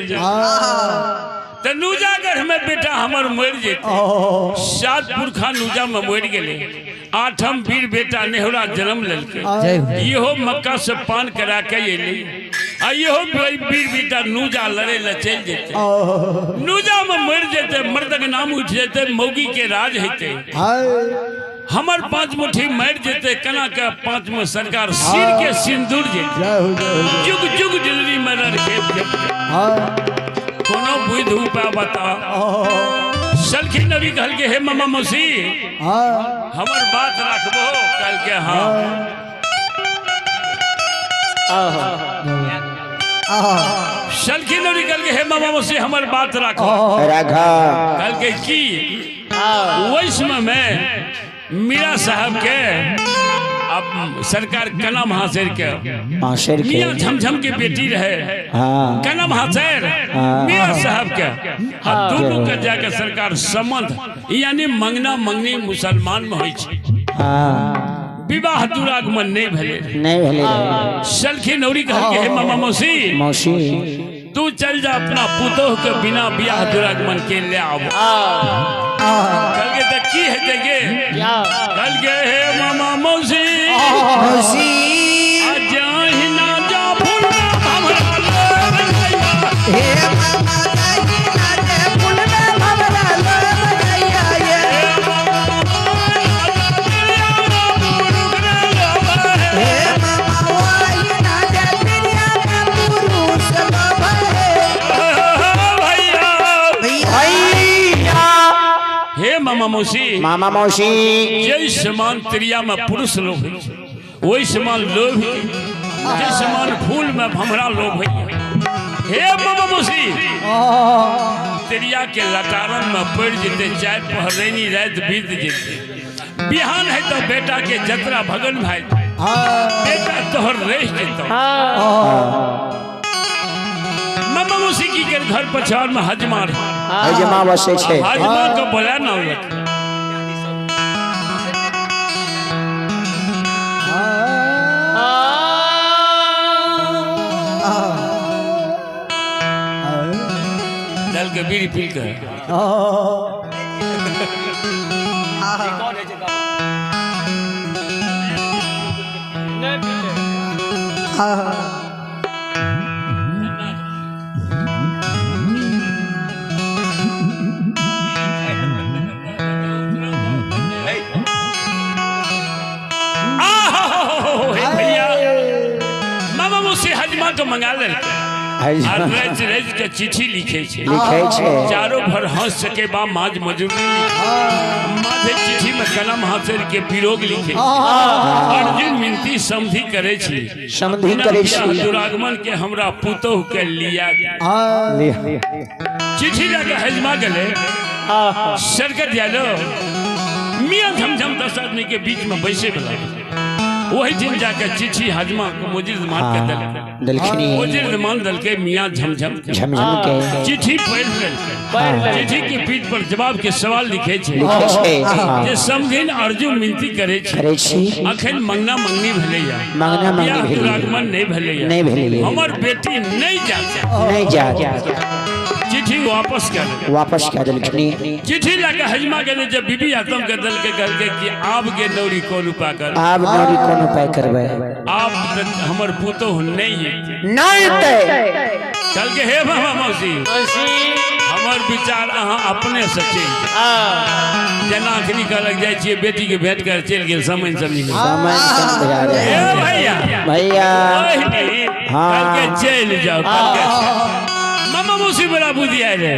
चल जेतै। तऽ नूजागढ़ में बेटा हमर मरि जेतै। 7 पुरखा नूजा में मरि गेलै, 8म वीर बेटा नेहरा जन्म लेलकै। इहो मक्का से पान करा के एलै आ इहो वीर बेटा नूजा लड़े ले चलि जेतै। नूजा में मरि जेतै, मर्दक नाम उठि जेतै, मौगी के राज हेतै। हमर 5 मुट्ठी मरि जेतै, केना के 5 में सरकार सिर के सिंदूर जेतै। जुग जुग दिल्ली में रणखेप जेतै। कोनो बुद्धि उपाय बता। सलखी नबी कहलकै हे मामा मौसी हमर बात राखबो? कहलकै हाँ। सलखी नबी कहलकै हे मामा मौसी हमर बात राखो। कहलकै की? ओहि समय में मीरा साहब के अब सरकार कलम हासिर के मियां झमझम के बेटी रहे, कलम हासिर मियां साहब के दोनों के जाके सरकार संबंध यानी मंगना मंगनी मुसलमान में होइ छै, विवाह दुरागमन नहीं भेले। सलखी नौरी कहलकै हे मामा मौसी मौसी तू चल जा अपना पुतोह के बिना बियाह दुरागमन के ले आबो। कहलकै तऽ की हेतै गे? कहलकै हे मामा मौसी मौसी जाहि ना जा फूल में भमरा लोभ गैया, हे मामा जाहि ना जा फूल में भमरा लोभ गैया, हे मामा वही ना जा प्रिया में पुरुष लोभ है। भैया भैया हे मामा मौसी मामा मौसी जय समान त्रिया में पुरुष लोभ है वही समान लोभ है, जय समान फूल में भमरा लोभ है। हे मामा मौसी त्रिया के लटारन में पड़ जेते, 4 पहर रैनी रात बीत जेते, बिहान है तो बेटा के जतरा भगन भाई बेटा तोहर रह जेतो। मामा मौसी की कर घर पछाड़ में हजमा हजमा बसे छे, हजमा के बोला ना होलक। दल के बीड़ी पी के हजमा के मंगा ले रज रज के चिट्ठी लिखे छे, चारों भर हंस सके बा माज मजूरी लिखे, माथे चिट्ठी में कलम हासिल के विरोग लिखे, अर्जुन मिनती समधि करे छी, समधि करे छी दुरागमन के हमरा पुतोह के लिया। चिट्ठी जाके हजमा गेले सरकत जालो मियां झमझम 10 आदमी के बीच में बैसे वाला, वही दिन जाके चिट्ठी हजमा को मुजिर मान के दलखनी, मुजिर मान दलके मियां झमझम झमझम के चिट्ठी पढ़ लेलकै। चिट्ठी के पीठ पर जवाब के सवाल लिखे छे जे समधिन अर्जुन मिनती करे छी, अखन मंगना मंगनी भेलैया, मंगना मंगनी भेलैया, दुरागमन नहीं भेलैया, नहीं भेलैया, हमर बेटी नहीं जा नहीं जा। चिट्ठी वापस कर वापस कर देलखनी। चिट्ठी लाके हजमा गेलै जब बीबी आतम के दल के कहलकै कि आब के नौरी कोन उपाय कर, आब नौरी कोन उपाय करबै, आब हमर पुतोह नहीं एतै, नहीं एतै। कहलकै हे मामा मौसी हमर विचार अहाँ अपने से चलि जाउ। जेना अखनी कहलक जाइ छियै बेटी के भेंट कर चलि गेल समझ समझ हे भैया भैया कहलकै चलि जाउ। मामा मौसी बड़ा बुद्धि आयल है।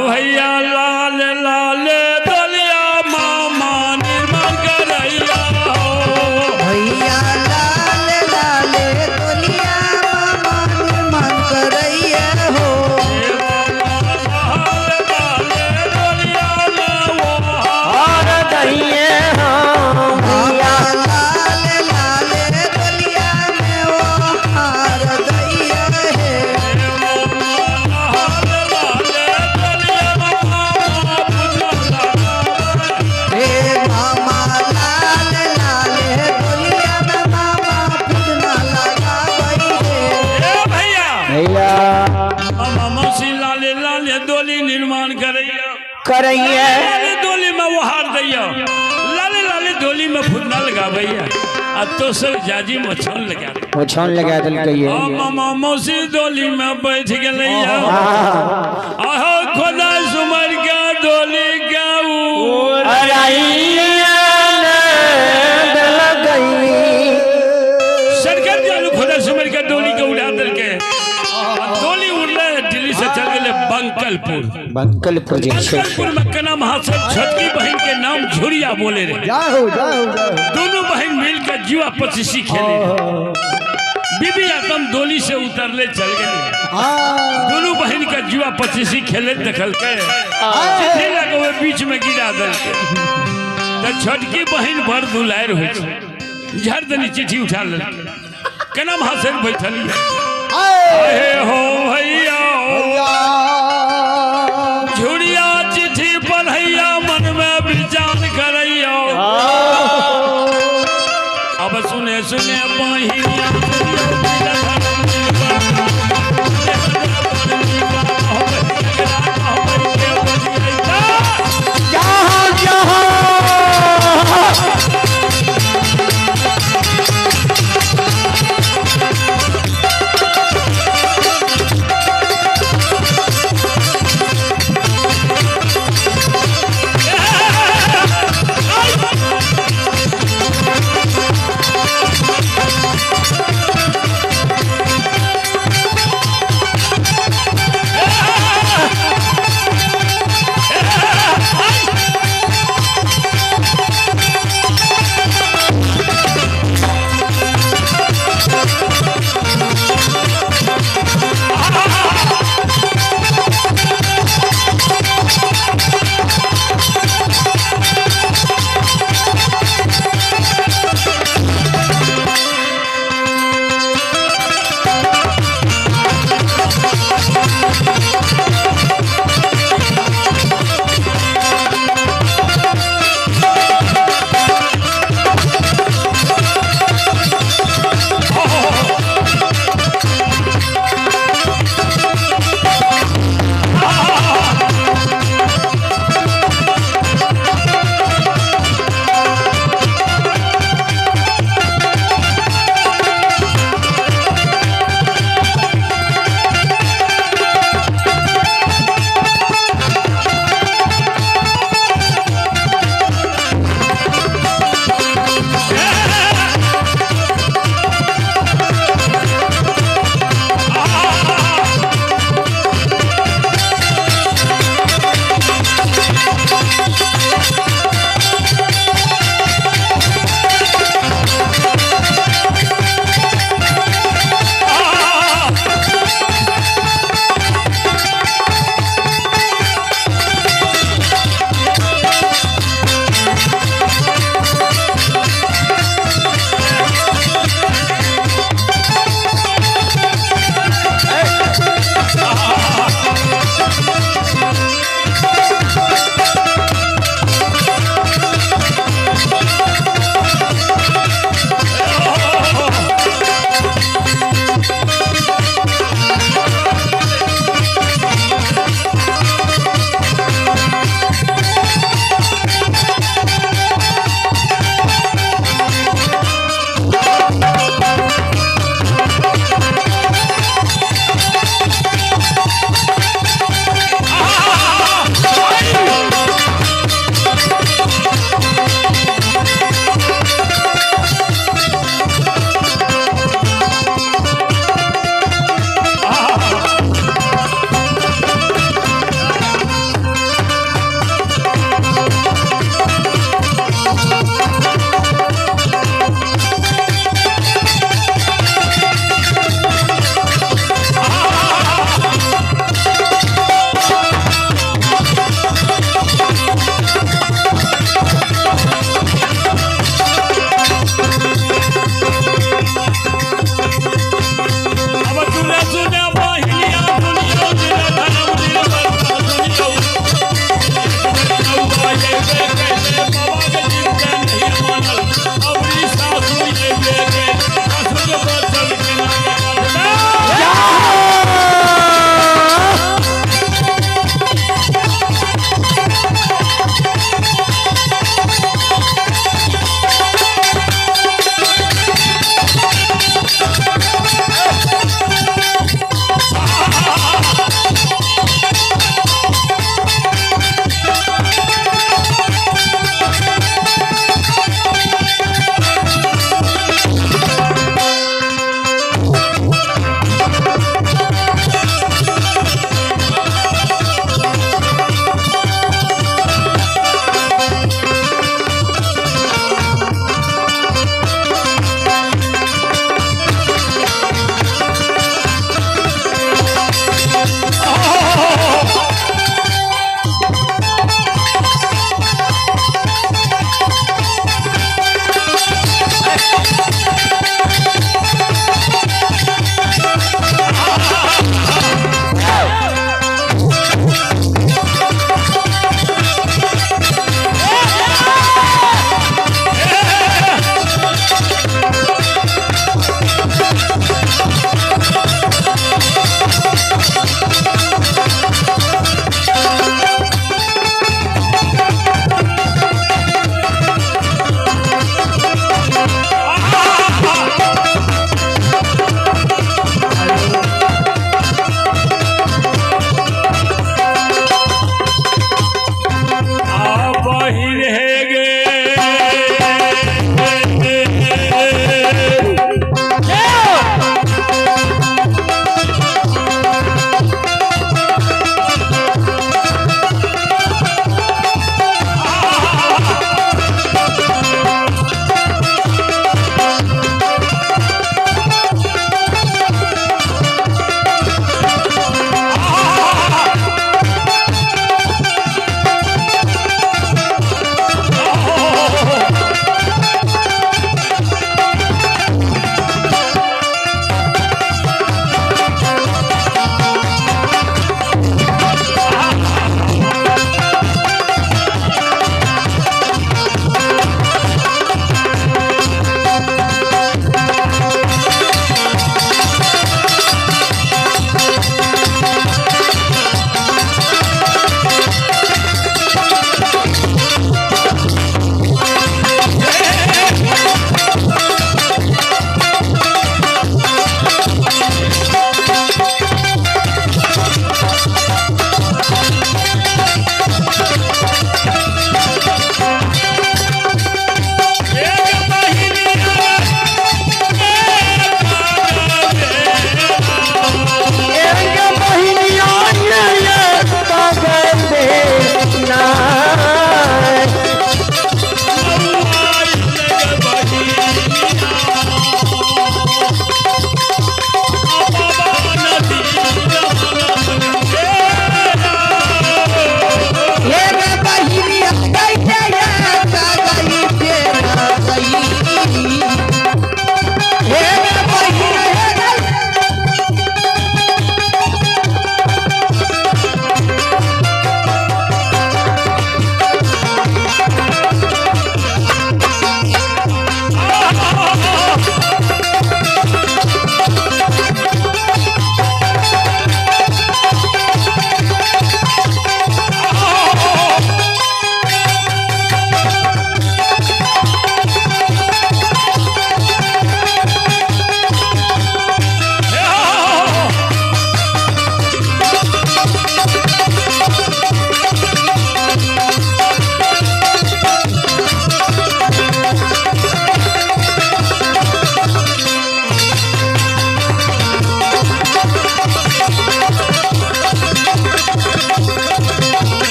भैया लाल लाल दलिया मामा निर्माण करैया हो, भैया लाल लाल दलिया मामा निर्माण करैया हो, लाल लाल दलिया और दहिए हो, भैया लाल लाल दलिया में वो हार दैया है, लाल लाल दलिया मामा मौसी लाले लाले डोली निर्माण करैया, करैया, लाले डोली में वहार दैया, लाले लाले डोली में फुदना लगाबैया, आ तो सब जाजी मछौन लगा दे। ओछौन लगा देलकैया। आ मामा मौसी डोली में बैठ गेलैया। आहो खुदा सुमर के डोली के सरकार जालू खुदा सुमर के डोली के उड़ा देलकै। डोली उड़ले दिल्ली से चल गेलै बंकलपुर। बंकलपुर जे छै। बंकलपुर में केना महासर छोटकी बहन के नाम झुरिया बोले रहे। जाहो जाहो जाहो। दोनों बहन मिल के जुआ पचीसी खेले रहे। बीबी आतम डोली से उतरले चल गए। दोनों बहन के जुआ पचीसी खेले देखल के चिट्ठी लगे बीच में गिरा देलकै। तो छोटकी बहन भर दुलार होइ छै, झर दनी चिट्ठी उठा लेलकै। केना महासर बैठल अहे हो भैया झुरिया चिट्ठी पढ़ैया मन में विचार करैया। अब सुने सुने बहिनिया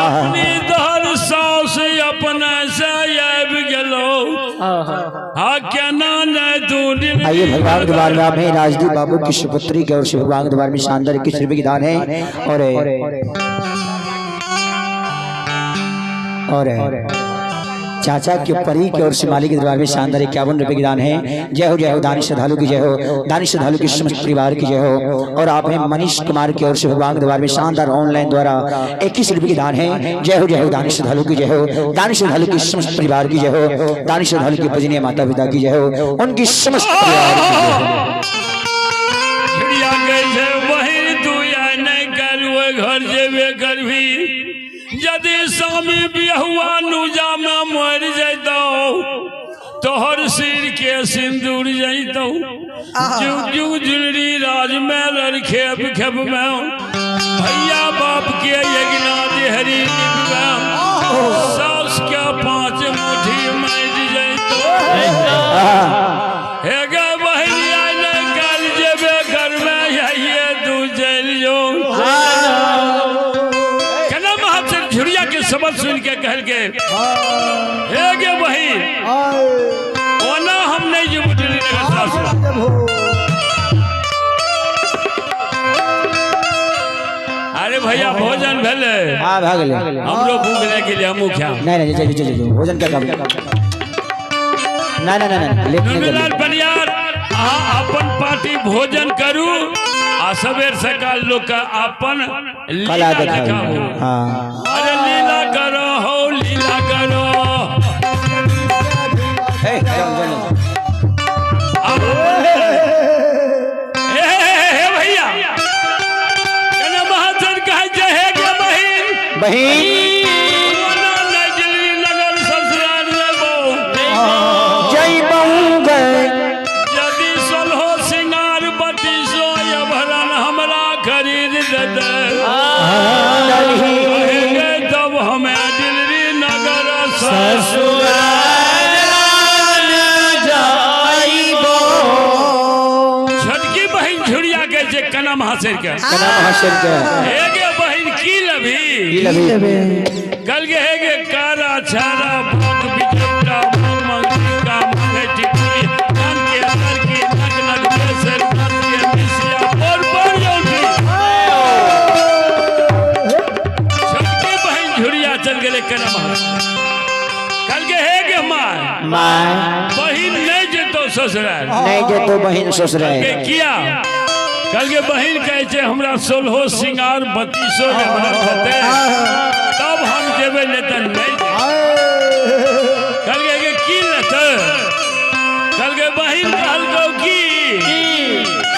अपनी दहर सास अपने से आबि गेलो आ केना नहीं तू दिल्ली। आइए भगवान के द्वार में आप हैं राजदीप बाबू की सुपुत्री के और से भगवान के द्वार में शानदार 21 रुपए की दान है। और चाचा के परी के और से मालिक के दरबार में शानदार 51 रुपए की दान है। जय हो जय हो दानी श्रद्धालु की जय हो, दानी श्रद्धालु के समस्त परिवार की जय हो। और आप हैं मनीष कुमार की ओर से भगवान के दरबार में शानदार ऑनलाइन द्वारा 21 रुपए की दान है। जय हो दानी श्रद्धालु की जय हो, दानी श्रद्धालु के समस्त परिवार की जय हो, दानी श्रद्धालु के पूजनीय माता पिता की जय हो, उनकी समस्त परिवार की जय हो। चिड़िया गई वही तू नहीं कर घर जेबे करभी यदि स्वामी बिहुआ नुजा में मर जैतौ तोहर सिर के सिंदूर जैतौ जुग जुग जुलरी राज में लड़खेप खेप में भैया बाप के यज्ञा देहरी में सास के 5 मुट्ठी मर जैतौ। हे गे बहरिया नहीं कर जेबे घर में आइए तू चल जो झुरिया के शब्द सुन के कहल के हे गे बहिन ओना हम नहीं जेबो दिल्ली नगर सासु। अरे भैया भोजन भेले? हां भा गेलै। हमरो भूख लागि गेलै, हमहूँ खायब। नहीं नहीं जो जो भोजन क्या काम ना ना ना ना लेट नहीं नूनूलाल परियार अहाँ अपन पार्टी भोजन करू आ सबेर सकाल लोग का अपन कला लीला देखाओ। देखाबू। हाँ अरे लीला करो हो लीला करो। ए जाओ जाओ अब हे हे भैया कना महाजन कहै छै हे गे बहिन बहिन ओना नहि दिल्ली नगर ससुराल जेबौ जय बहु गए यदि सोलहो सिंगार बत्तीसो अभरण हमरा खरीद देतै तब हमें दिल्ली नगर छोटकी बहिन झुरिया के जे कना महाशय के कना महाशय के हे गे बहिन की लभी की लभी कल के हे गे कारा छारा भोग बिजौटा मंगका मंगे टिकुली कान के अंदर की नक नक बेसर नक के मिसिया पर पर यौटी। छोटकी बहिन झुरिया चल गेले कना महाशय कल के हे गे माय my बहिन नहीं जेतो ससुराल नहीं जेतो बहिन ससुराल के किया कल के बहिन कहै छै हमरा सोलहो सिंगार बत्तीसो देतै तब हम जेबै नहि तऽ नहीं जेबै। कल के की लेतै? कल के बहिन कहलकौ की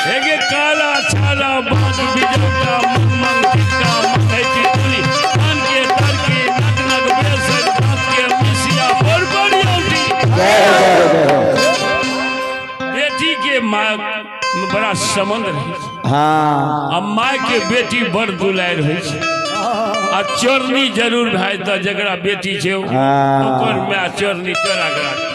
हे गे काला छाला बाँस बिजौटा मंग टिक्का मंगै टिकुली कान के तरकी नक नक बेसर दाँत के मिसिया बड़ बड़ यौटी। जय हो जय हो जय हो। बेटी के माँ में बड़ा संबंध रहै छै। हाँ आ माय के बेटी बड़ दुलारि होइ छै आ चोरनी जरूर भाई तऽ जकरा बेटी छै ओकर my चोरनी चोरा के राखै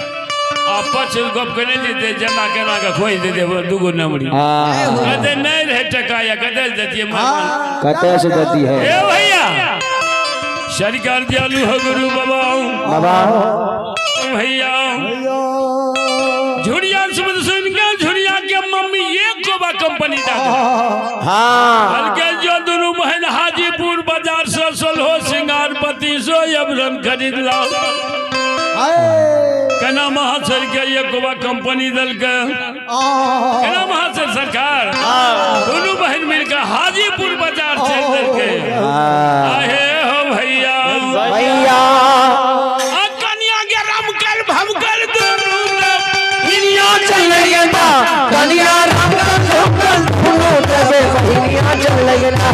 आ पछ गप केने जेतै जमा केना के खोजि देतै दूगो नमरी कहतै नहि रहै टका या कतऽ से देतियै कतऽ से देती है। ए भैया सरकार दयालु हो गुरु बाबा बाबा भैया झुरिया सुन सुन के झुरिया के मम्मी एक गोबा कंपनी दा। हाँ हल्के जो दोनों बहन हाजीपुर बाजार से सोलहो सिंगार बत्तीसो अभरण खरीद लाओ केना महासर के एक गोबा कंपनी दल के केना महासर सरकार दोनों बहन मिलकर हाजीपुर बाजार चल दल के आहे हो भैया भैया कन्या के रामकल भमकल दोनों चल रही ना कन्या राम का चल रही ना।